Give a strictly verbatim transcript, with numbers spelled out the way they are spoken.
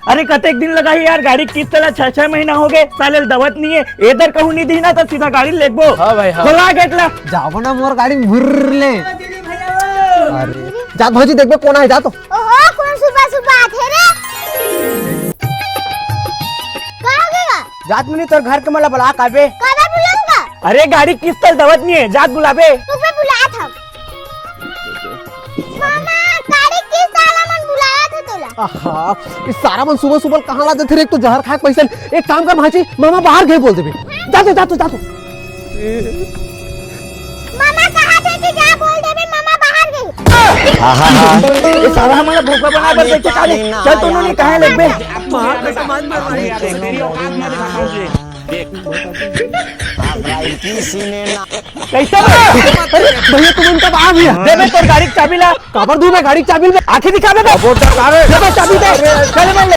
अरे कतेक दिन लगाही यार, गाड़ी के किस्त ला छह छह महीना हो गए, साले ल दवत नहीं है। एदर कहूँ नहीं दीही ना तो सीधा गाड़ी लेगबो। हाँ भाई, हाँ। खोला गेट ला। जाबो ना मोर गाड़ी भुर्र ले। अरे जा भौजी, देखबे कोन आए, जा तो। ओहो, कोन सुबह सुबह आथे रे? का हो गया? जात मनी तोर घर के मला बला काबे। काबे बुलाऊंगा? अरे गाड़ी के किस्त ला दवत नहीं है, जात बुलाबे। तू पे बुलात हम। मामा, गाड़ी के किस्त वाला मन बुलाया था तोला। आहा, ये सारा मन सुबह सुबह कहाँ ला देथे रे? एक तो जहर खाए पैसा नहीं। एक काम कर भांची, मामा बाहर गए बोल देबे। जा तो, जा तो, जा तो। मामा कहा थे कि जा बोल देबे, मामा बाहर गए। आहा, ये सारा हमारा भोका बना कर देखे का रे? चल तो उन्होंने कहाँ लेगबे? माँ कसम, मत मार भाई यार। कैसे बे? अरे भैया, तुम इनका बाहर भैया। दे बे तोर गाड़ी के चाबी ला। काबर दूं मैं गाड़ी के चाबी में? आंखें दिखा बे। अब वो डर रहा है। दे बे चाबी दे। चल बे, ले,